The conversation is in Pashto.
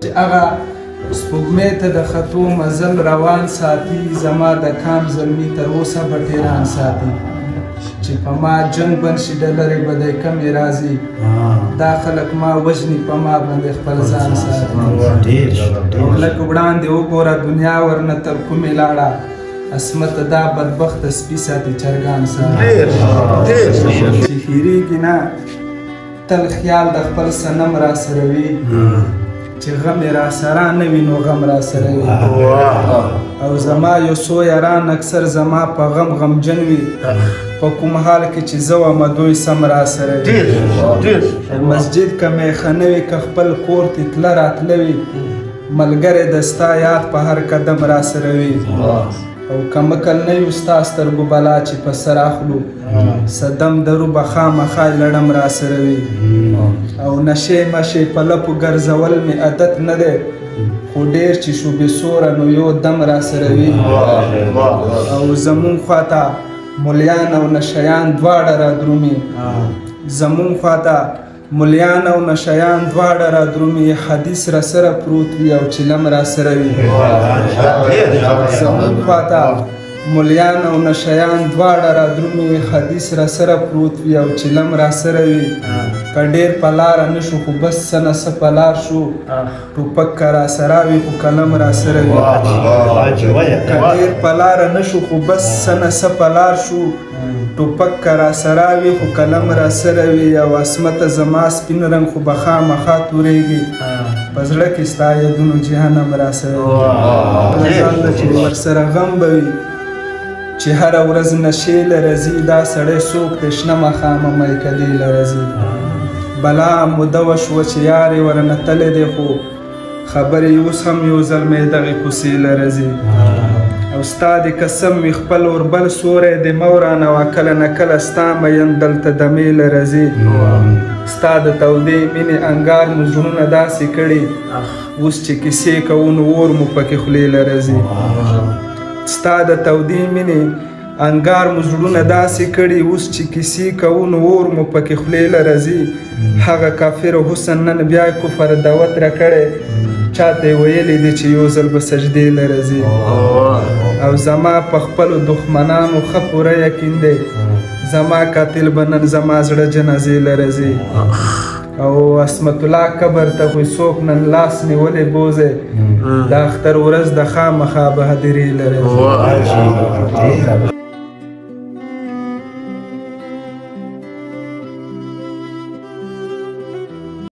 چې هغه سپوږمۍ ته د ختو مزل روان ساتي، زما د کام زلمي تر اوسه بټیران ساتي. چې په ما جنګ بند شي ډلرې به دی کمې راځي، دا خلک ما وژني په ما باندې خپل ځان ساتي. او لږ وړاندې وګوره دنیا ورنه تر کومې لاړه، عصمت دا بدبخته سپي ساتي چرګان ساتي. چې هېرېږي نه تل خیال د خپل صنم را سره وي، چې غم یې را سره نه وي نو غم را سره وي. او زما یو څو یاران اکثر زما په غم غمجن وي، په کوم حال کې چې زه ومه دوی سم را سره وي. مسجد که میخانه وي که خپل کور ته تله راتله وي، ملګری د ستا یاد په هر قدم را سره وي. او که مکل نه یو ستا سترګو بلا چې په سر اخلو، صدم درو به خامخا لړم را سره وي. او نشې مشې په لپو ګرځول مې عادت نه دی، خو ډېر چې شو بې سوره نو یو دم را سره وي. او زمونږ خواته ملیان او نشیان دواړه را درومي، زمونږ خواته ملیان او نشیان دواړه را درومي، حدیث را سره پروت وي او چلم را سره وي. زمونږ خواته ملیان او نشیان دواړه را درومي، حدیث را سره پروت وي او چلم را سره وي. که ډېر په لاره نه شو خو بس څه نه څه په لار شو، ټوپک که را سره وي خو قلم را سره وي. که ډېر په لاره نه شو خو بس څه نه څه په لار شو، ټوپک که را سره وي خو قلم را سره وي. او عصمته زما سپین رنګ خو به خامخا تورېږي، په زړه کې ستا یادونو جهنم را سره وي. چې ورسره غم به وي چې هره ورځ نشې له راځي، دا سړی څوک دی شنه ماښامه میکدې له راځي. بلا موده وشوه چې یار یې ورنه تللی دی، خو خبرې اوس هم یو زلمی دغې کوڅې له راځي. او ستا د قسم وي خپل اوربل سوری دې مه ورانوه، کله نه کله ستا مین دلته دمې له راځي. ستا د تودې مینې انګار مو زړونه داسې کړي، اوس چې کیسې کوو نو اور مو پکې خولې له راځي. ستا د تودې مینې انګار مو زړونه داسې کړي، اوس چې کیسې کوو نو اور مو پکې خولې له راځي. هغه کافر حسن نن بیا کفر دعوت راکړی، چاته یې ویلي دي چې یو ځل به سجدې له راځي. او زما په خپلو دښمنانو ښه پوره یقین دی، زما قاتل به نن زما زړه جنازې له راځي. او عصمت الله قبر ته خو څوک نن لاس نیولې بوځي، د اختر ورځ د خامخا به هدیرې له راځي.